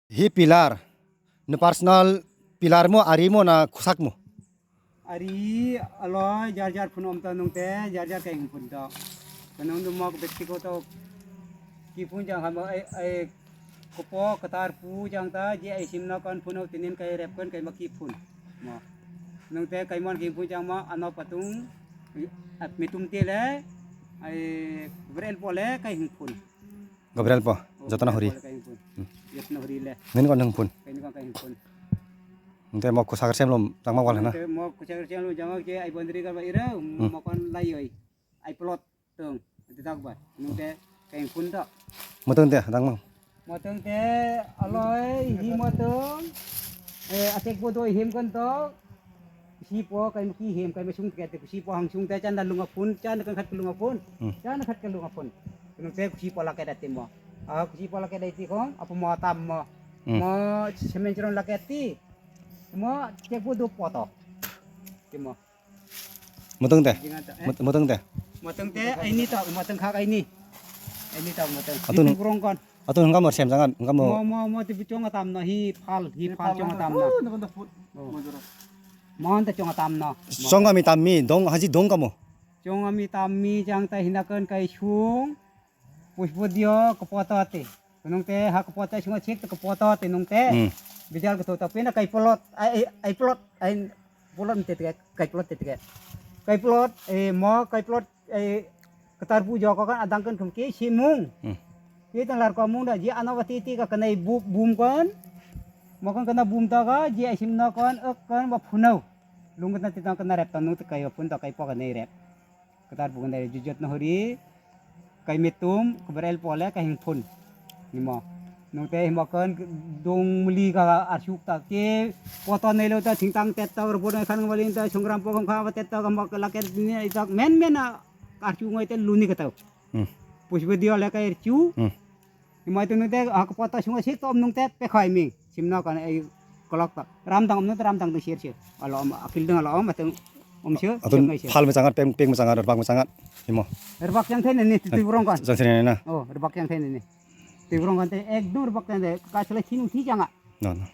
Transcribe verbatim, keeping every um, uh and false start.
Hi pillar. Ni personal pillar mo, ari mo na khusak mo? Ari aloi jar jar phun om ta nung te, jar jar kai hung phun ta. Kanang dum mok bekti ko to ki phun jang ham ai, ai kopo katar pu jang ta, je ai sim na kon phun o tinin kai rep kon kai ma ki phun. Mo. Nung te kai mon ki phun jang ma ano patung, at mitum te le, ai brel po le kai hung phun. Gabriel po, Oh, jotona hori. Gabriel po le kai hung phun. Hmm. Jotona hori le. Nini kon hung phun. Kai ni kon kai hung phun. Nte mo khusak sem lom, jang ma wal na. Te mo khusak sem lom jang ke ai bondri kar ba ira, Hmm. mo kon lai oi. Ai plot tong. Te tak ba. Nung te kai hung phun to. Mo tong te, dang mang. Mo tong te aloi hi mo tong. Eh, atek bo doi hem kon to. Kusi po kai ki hem kai sung te, kusi po hang sung te chan da lunga phun, chan kan khat lunga phun. Hmm. Chan khat ka lunga phun. Nung te kusi po la kai da te mo. Ah, kusi po la kai da ti kong, apa mo tam mo. Hmm. Mo semen chron la kai ti. Mo cek bu du poto. Ti mo. Motong te? Jinga ta, eh? Mot-, motong te? Motong te, ai ni to, motong khak ai ni. Ai ni to, motong. Atun Itu kurong kon. Atun hingka mo sem jangan, hingka mo. Mo, mo, mo, ti chonga tam no, hi phal, hi phal chonga tam no. Oh, nang da phut. Oh. Mo jora. Mo anta chonga tam no. Chonga mi tam mi, dong, haji dong kamo. Chonga mi tam mi, jang ta hina kon kai sung. Pushpo dio kapoto ate. Kunung te ha kapoto sunga chek te kapoto ate nung te. Hmm. Bijal kato ta pena kai plot, ai, ai, ai plot, ai plot te te, kai plot te te. Kai plot, eh, mo kai plot, eh, katar pu jo ko kan adang kan kum ke simung. Hmm. Ke tan lar ko mung da ji ano ka ti ti ka kanai bu-, bum kon. Mo kon kana bum ta ka ji ai sim no kon, ok kon ba phunau. Lung kan ti tang kana rep ta nung te kai phun ta kai po kanai rep. Katar bukan dari jujut no hori. Kai metum, keberel pole, kai hing phun. Nimo. Nung te himo kon dong muli ka arsuk ta ke. Poto nelo ta thingtang tet ta, ro bodo khan ngali ta, songram pokong kha tet ta, kama kala ket ni ta, men men a arsuk ngai te luni ka ta. Hmm. Pushpa dio le kai chu. Hmm. Imai tu nung te, ah, kapoto sunga sik tom nung te, pekhoi mi. Simno kan, eh, kolok to. Ramdang om nung te ramdang tu sir sir. Alo om, akil dang alo om, ateng om sir, Atun sir ngai sir. Phal machangat, peng, peng machangat, rebak machangat. Imo. Rebak yang thai ni, tu burong kan. Jang thai ni na. Oh, rebak yang thai ni. Tu burong kan te, ekdom rebak yang thai. Ka sele sinu thi janga. No, no.